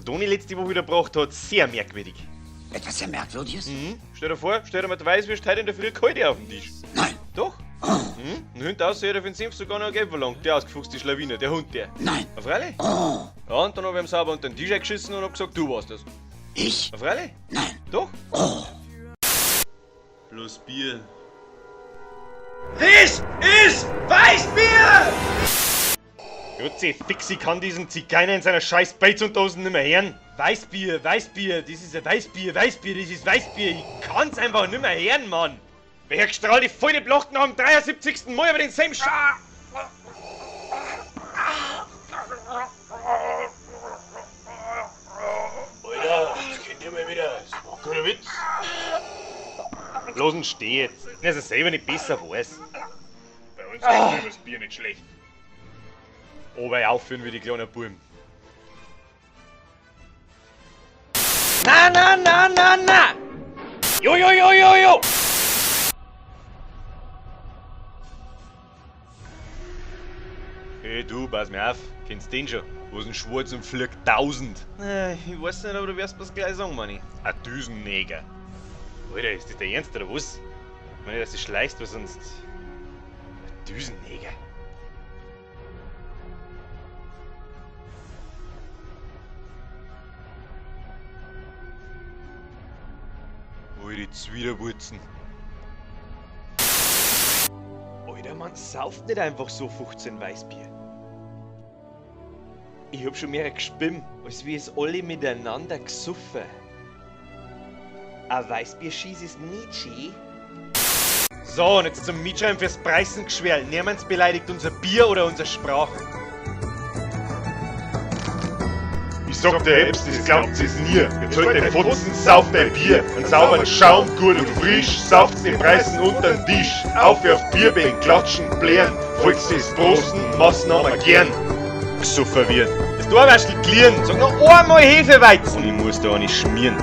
der Toni letzte Woche wieder gebracht hat, sehr merkwürdig. Etwas sehr Merkwürdiges? Mhm. Stell dir vor, stell dir mal die Weißwürst heute in der Früh kalt auf den Tisch. Nein. Doch? Mhm. Und hinten raus hat er für den Senf sogar noch Geld verlangt, der ausgefuchste Schlawiner, der Hund, der. Nein. Na freilich? Ja, und dann hab ich ihm sauber unter den Tisch eingeschissen und hab gesagt, du warst das. Ich? Na freilich? Nein. Doch? Bloß Bier. This is Weißbier! Jotze, Fixi kann diesen Zigeuner in seiner scheiß Beizunterhosen nimmer hören. Weißbier, Weißbier, das ist ein Weißbier, Weißbier, das ist Weißbier. Ich kann's einfach nimmer hören, Mann. Wer gestrahlt die volle Blochten am 73. Mal über den same Sch... Alter, das kennt ihr mal wieder. Das war kein Witz. Lass ihn stehen jetzt. Dass er selber nicht besser weiß. Bei uns ist das Bier nicht schlecht. Aber aufführen wie die kleinen Buben. Na, na, na, na, na! Jo, jo, jo, jo, jo! Hey du, pass mir auf, kennst den schon? Was ein Schwarz und fliegt 1000. Ich weiß nicht, aber du wirst mir's gleich sagen, Manni. Ein Düsenneger. Alter, ist das der Ernst oder was? Ich meine, dass du schleichst, was sonst. Ein Düsenneger. Alte Zwiderwurzen. Alter, man sauft nicht einfach so 15 Weißbier. Ich hab schon mehr gespimmt, als wir es alle miteinander gesoffen. Ein Weißbierschieß ist nicht schön. So, und jetzt zum Mitschreiben fürs Preisengeschwärl. Niemand beleidigt unser Bier oder unsere Sprache. Ich sag dir Herbst, das glaubt es nie. Jetzt holt den Fotzen, sauft dein Bier. Einen sauberen Schaum, gut und frisch, sauft's den Preisen untern Tisch. Auf auf Bierbänk, klatschen, blären, folgt's des Prosten, Massnahmen gern. Gesuffer wird. Das Torwaschel glieren, sag noch einmal Hefeweizen. Und ich muss da auch nicht schmieren.